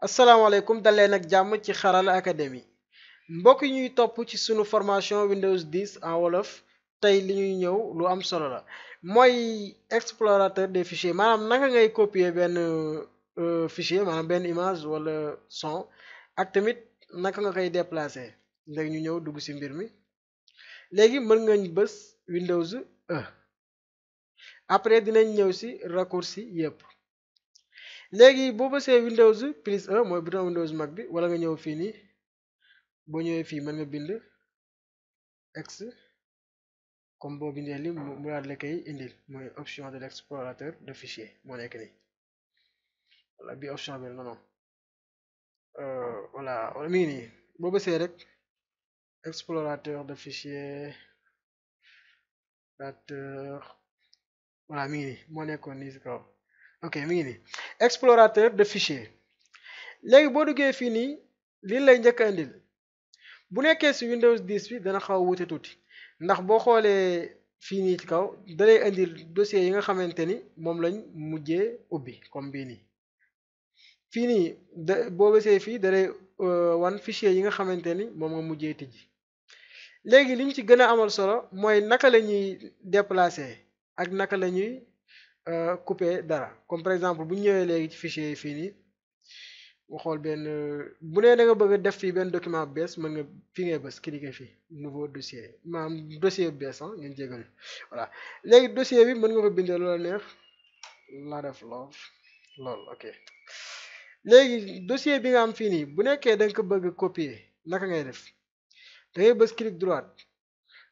asalaamaaleykum daleen ak jàmm ci Xarala Academy mbokk yi ñuy topp ci sunu formation Windows 10 en wolof tey li ñuy ñëw lu am solo la mooy explorateur des fichiers maanaam naka ngay copier benn fichier maanaam benn image wala son ak tamit naka nga koy déplacer léegi ñu ñëw dugg ci mbir mi léegi mën nga bës Windows après dinañ ñëw ci raccourci yépp. léegi boo bësee Windows plus 1 mooy bouton Windows mag bi wala nga ñëw fii nii boo ñëwee fii mën nga bind X comme boo bindee li mu daal la koy indil mooy option de l'explorateur de fichier moo nekk nii wala bi option bi non non voilà mi ngi nii boo bësee rek explorateur de fichier voilà mi ngi nii moo nekkoon nii si kaw ok mi ngi nii explorateur de fichier léegi boo duggee fii nii lii lay njëkk a indil bu nekkee ci Windows 10 bi dana xaw a wuute tuuti ndax boo xoolee fii nii ci kaw dalay indil dossier yi nga xamante ni moom lañ mujjee ubbi comme bii nii fii nii boo bësee fii dalay wan fichier yi nga xamante ni moom nga mujjee tijji léegi liñ ci gën a amal solo mooy naka la ñuy déplacer ak naka la ñuy couper dara comme par exemple bu ñëwee léegi ci fichier yi fii nii mu xool benn bu nee da nga bëgg a def fii benn document bu bees mën nga fi ngay bës cliquer fii nouveau dossier maanaam dossier bu bees ngeen jégal voilà léegi dossier bi mën nga ko bindee loola neex laa def lool ok léegi dossier bi nga am fii nii bu nekkee da nga ko bëgg copier naka ngay def da ngay bës clic droite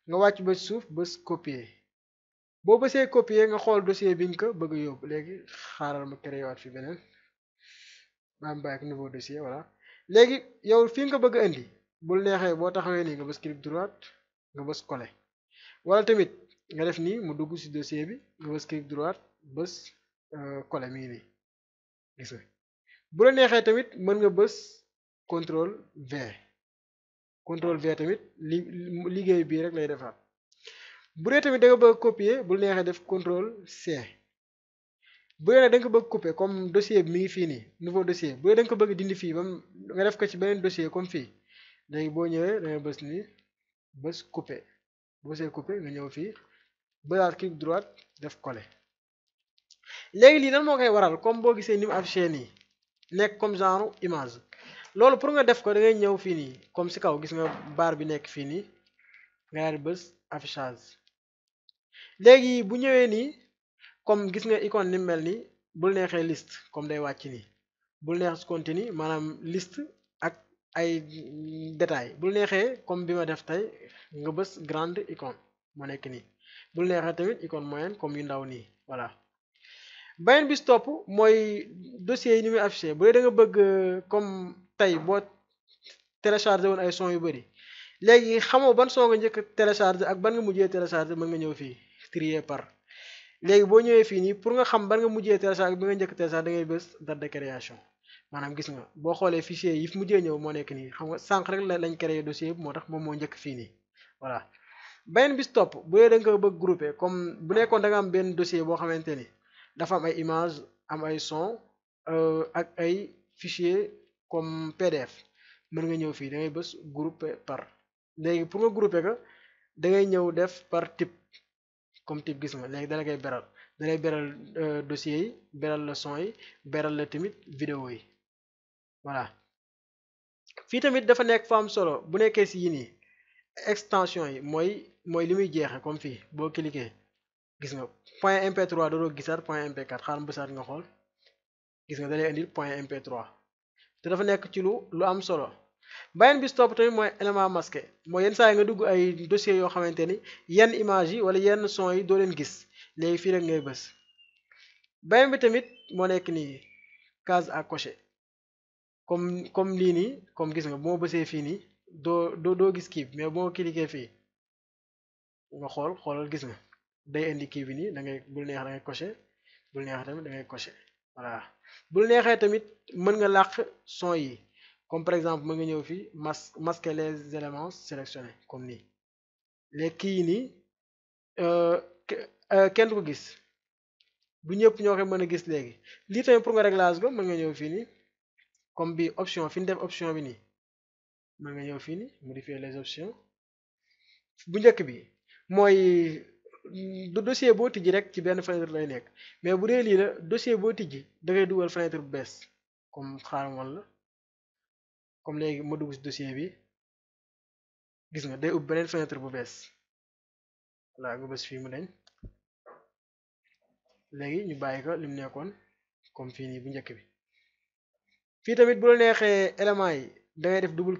nga wàcc ba suuf bës copier boo bësee copier nga xool dossier bi nga ko bëgg a yóbbu léegi xaaral ma créé waat fi beneen maam bàyyi ak nouveau dossier voilà léegi yow fii nga bëgg a indi bul neexee boo taxawee nii nga bës clic droite nga bës coller wala tamit nga def nii mu dugg ci dossier bi nga bës clic droite bës coller mi ngi nii gis nga bu la neexee tamit mën nga bës contrôle V contrôle V tamit liggéey bii rek lay defaat bu dee tamit da nga bëgg copier bul neexee def contrôle C bu dee da nga ko bëgg couper comme dossier bi mi ngi fii nii nouveau dossier bu dee da nga ko bëgg dindi fii ba nga def ko ci beneen dossier comme fii léegi boo ñëwee da nga bës nii bës couper boo see couper nga ñëw fii bësaat clic droite def coller léegi lii lan moo koy waral comme boo gisee ni mu affiché nii nekk comme genre image loolu pour nga def ko da ngay ñëw fii nii comme ci kaw gis nga barre bi nekk fii nii nga daal di bës affichage léegi bu ñëwee nii comme gis nga icône ni mel nii bul neexee liste comme day wàcc nii bul neex continue maanaam liste ak ay détails bul neexee comme bi ma def tey nga bës grande icône moo nekk nii bul neexee tamit icône moyenne comme yu ndaw nii voilà beneen bis topp mooy dossier yi ni muy affiché bu dee da nga bëgg comme tey boo téléchargé woon ay son yu bëri léegi xamoo ban son nga njëkk téléchargé ak ban nga mujjee téléchargé mën nga ñëw fii trier par léegi boo ñëwee fii nii pour nga xam ban nga mujjee télécharge bi nga njëkk télécharge da ngay bës date de création maanaam gis nga boo xoolee fichier yi fi mujjee ñëw moo nekk nii xam nga sànq rek lañ créé dossier bi moo tax moom moo njëkk fii nii voilà beneen bis topp bu dee da nga ko bëgg grouper comme bu nekkoon da nga am benn dossier boo xamante ni dafa am ay image am ay son ak ay fichier comme PDF mën nga ñëw fii da ngay bës grouper par léegi pour nga grouper ko da ngay ñëw def par type comme type gis nga léegi dala koy beral dalay beral dossier yi beral la son yi beral la tamit vidéo yi voilà fii tamit dafa nekk fa am solo bu nekkee ci yi nii extension yi mooy li muy jeexe comme fii boo cliquer gis nga point mp3 dootoo gisaat point mp4 xaaral bësaat nga xool gis nga dalay indil point mp3 te dafa nekk ci lu am solo beneen bis topp tamit mooy élément masqué mooy yenn saa yi nga dugg ay dossier yoo xamante ni yenn image yi wala yenn son yi doo leen gis léegi fii rek ngay bës beneen bi tamit moo nekk nii case à cocher comme lii nii comme gis nga bu ma bësee fii nii doo gis kii mais boo cliquer fii nga xoolal gis nga day indi kii bi nii da ngay bul neex da ngay cocher bul neex tamit da ngay cocher voilà bul neexee tamit mën nga làq son yi comme par exemple mën nga ñëw fii masquer les éléments sélectionnés comme nii les kii yi nii kenn du ko gis bu ñëpp ñoo koy mën a gis léegi lii tamit pour nga réglage ko mën nga ñëw fii nii comme bi option fi ñu def option bi nii mën nga ñëw fii nii modifier les options bu njëkk bi mooy du dossier boo tijji rek ci benn fenêtre lay nekk mais bu dee lii la dossier boo tijji da ngay dugal fenêtre bu bees comme xaaral la comme léegi ma dugg ci dossier bi gis nga day ubbi beneen fenêtre bu bees voilà nga bës fii mu dañ léegi ñu bàyyi ko lim nekkoon comme fii nii bu njëkk bi fii tamit bu la neexee éléments yi da ngay def double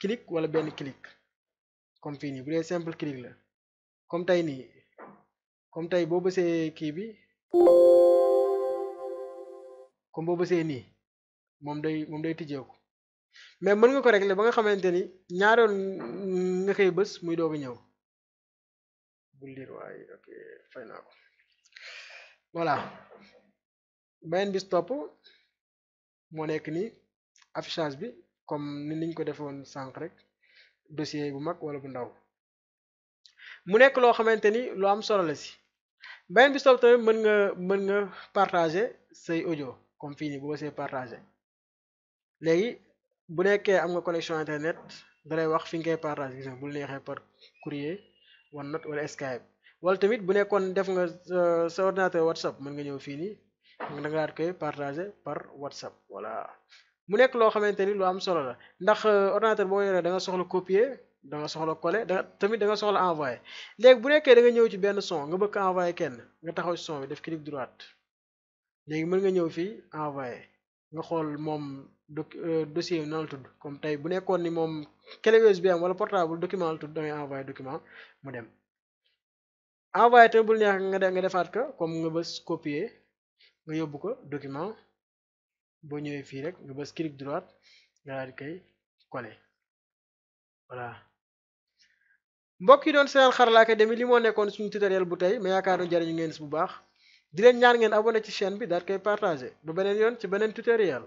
clic wala benn clic comme fii nii bu dee simple clic la comme tey nii comme tey boo bësee kii bi comme boo bësee nii moom day tijjeeku mais mën nga ko régler ba nga xamante ni ñaaroon nga koy bës muy doog a ñëw bul liir waaye ok fay naa ko voilà beneen bis topp moo nekk ni affichage bi comme ni niñ ko defoon sànq rek dossier bu mag wala bu ndaw mu nekk loo xamante ni lu am solo la si beneen bis topp tamit mën nga partager say audio comme fii nii bu bësee partager léegi bu nekkee am nga connexion internet dalay wax fi nga koy partager gis nga bul neexee par courrier OneNote wala Skype wala tamit bu nekkoon def nga sa ordinateur WhatsApp mën nga ñëw fii nii da nga daat koy partager par WhatsApp voilà mu nekk loo xamante ni lu am solo la ndax ordinateur boo yoree da nga soxla copier da nga soxla coller tamit da nga soxla envoyer léegi bu nekkee da nga ñëw ci benn son nga bëgg envoyer kenn nga taxaw ci son bi def clic droite léegi mën nga ñëw fii envoyer nga xool moom dossier bi nan la tudd comme tey bu nekkoon ni moom clé USB am wala portable document la tudd da ngay envoyer document mu dem envoyer tamit bul neex nga defaat ko comme nga bës copier nga yóbbu ko document boo ñëwee fii rek nga bës clic droite nga daal di koy coller voilà mbokk yi doon seen Xarala Academy li moo nekkoon suñu tutoriel bu tey ma yaakaar na jariñu ngeen si bu baax di leen ñaan ngeen abonné ci chaîne bi daal koy partager ba beneen yoon ci beneen tutoriel